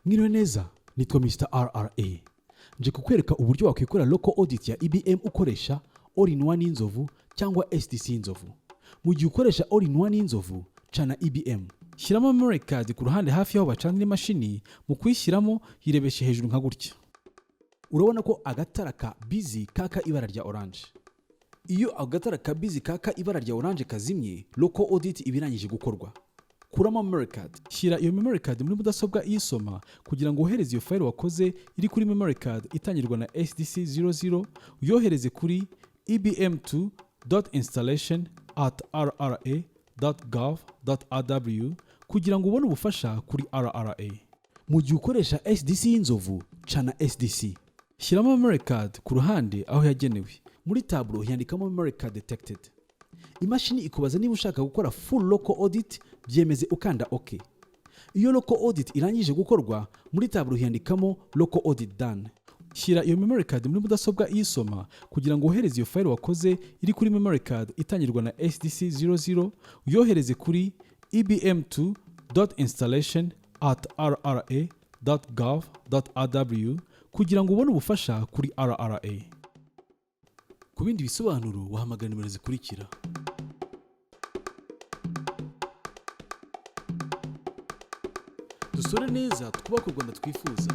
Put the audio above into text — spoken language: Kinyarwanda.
Mwiriwe neza, nitwa Mr RRA. Nje kukwereka uburyo wakwikorera local audit ya EBM ukoresha all in one y'inzovu cyangwa SDC y'inzovu. Mu gihe ukoresha all in one y'inzovu, cana EBM. Shyiramo memory card ku ruhande hafi y'aho bacanira imashini. Mu kuyishyiramo yirebeshe hejuru nka gutya. Urabona ko agatara ka busy kaka ibara rya orange. Iyo agatara ka busy kaka ibara rya orange kazimye, local audit iba irangije gukorwa. Kuramo memory card. Shyira iyo memory card muri mudasobwa iyisoma kugira ngo wohereze iyo file wakoze iri kuri memory card itangirwa na SDC 00, uyohereze kuri ebm2.installation@rra.gov.rw kugira ngo ubone ubufasha kuri RRA. Mu gihe ukoresha SDC y'inzovu, cana SDC. Shyiramo memory card ku ruhande aho yagenewe. Muri tableau yandikamo memory card detected. Imashini ikubaza niba ushaka gukora full local audit, byemeze ukanda OK. Iyo local audit irangije gukorwa, muri tableau yandikamo local audit done. Shyira iyo memory card muri mudasobwa iyisoma kugira ngo wohereze iyo file wakoze iri kuri memory card itangirwa na SDC 00, uyohereze kuri ebm2.installation@rra.gov.rw kugira ngo ubone ubufasha kuri RRA. Ku bindi bisobanuro wahamagara nimero zikurikira. Dusore neza, twubake u Rwanda twifuza.